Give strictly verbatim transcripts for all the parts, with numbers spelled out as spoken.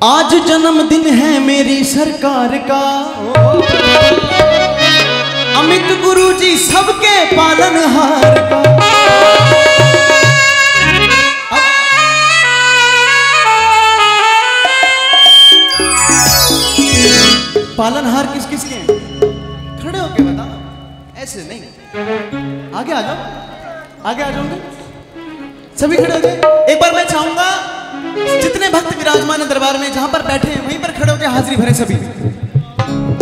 आज जन्मदिन है मेरी सरकार का, अमित गुरु जी सबके पालनहार का। अब पालनहार किस किस के हैं? खड़े होके बताओ, ऐसे नहीं, आगे आ जाओ, आगे आ जाओगे। सभी खड़े हो जाए। एक बार मैं चाहूंगा, जितने भक्त विराजमान हैं दरबार में, जहां पर बैठे हैं, वहीं पर खड़े होकर हाजिरी भरें सभी।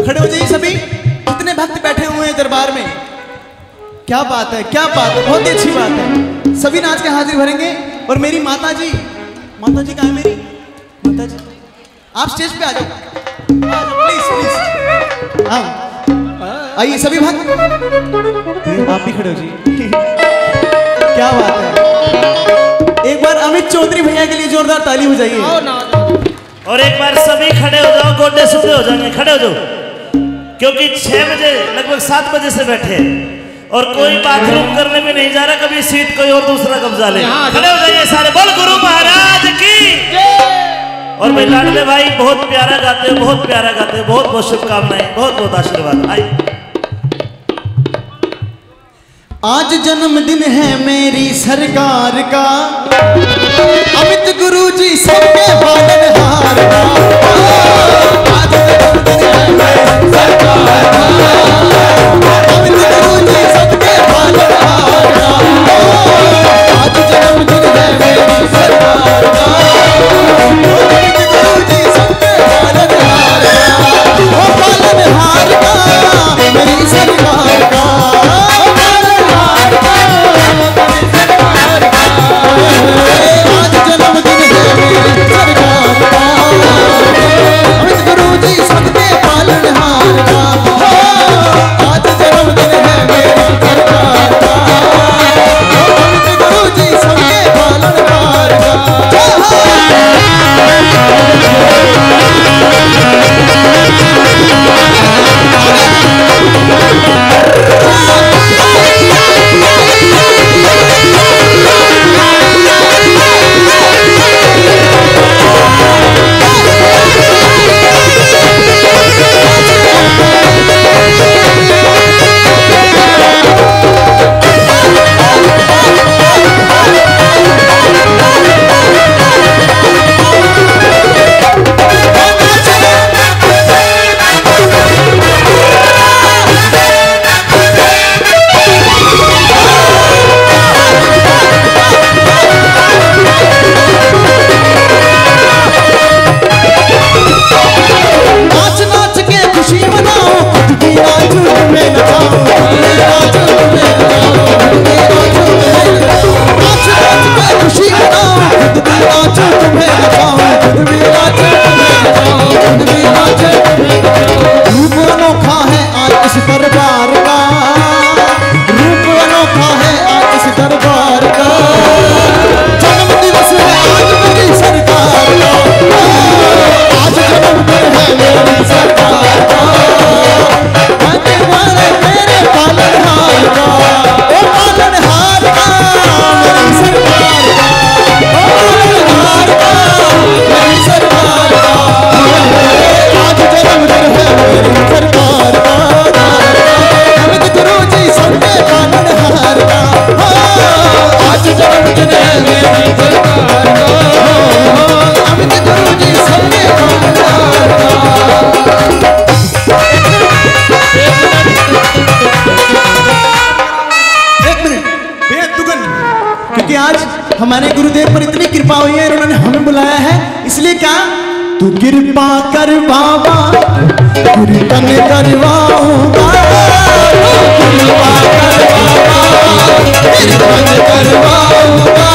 खड़े हो जाइए सभी, जितने भक्त बैठे हुए हैं दरबार में। क्या बात है, क्या बात है, बहुत ही अच्छी बात है। सभी नाच के हाजिरी भरेंगे। और मेरी माता जी, माता जी कहाँ है मेरी माता जी? आप स्टेज पे आ जाओ, प्लीज, प्लीज। हाँ, आइए सभी भक्त, ये आप भी खड़े हो जी। क्या बात है, एक बार अमित चौधरी भैया के लिए जोरदार ताली हो जाइए। और एक बार सभी खड़े हो जाओ, गोडे सीधे हो जाएंगे, खड़े हो जाओ, क्योंकि छह बजे, लगभग सात बजे से बैठे हैं। और कोई बाथरूम करने भी नहीं जा रहा, कभी सीट कोई और दूसरा कब्जा ले। खड़े हो जाइए सारे, बोल गुरु महाराज की। और भाई लाडले भाई, बहुत प्यारा गाते हो, बहुत प्यारा गाते हो, बहुत बहुत शुभकामनाएं, बहुत बहुत आशीर्वाद। आइए। आज जन्मदिन है मेरी सरकार का, अमित गुरु जी सबके पालनहार का। आज जन्मदिन है मेरी सरकार का, अमित गुरु जी सबके पालनहार का। आज जन्मदिन है मेरी सरकार का, अमित गुरु जी सबके पालनहार का। ओ पालनहार का, मेरी सरकार का। एक मिनट, बेहद दुगन, क्योंकि आज हमारे गुरुदेव पर इतनी कृपा हुई है, उन्होंने हमें बुलाया है, इसलिए कहा, "तू कृपा कर बाबा, कीर्तन करवाऊंगा, तू कृपा कर बाबा, कीर्तन करवाऊंगा।"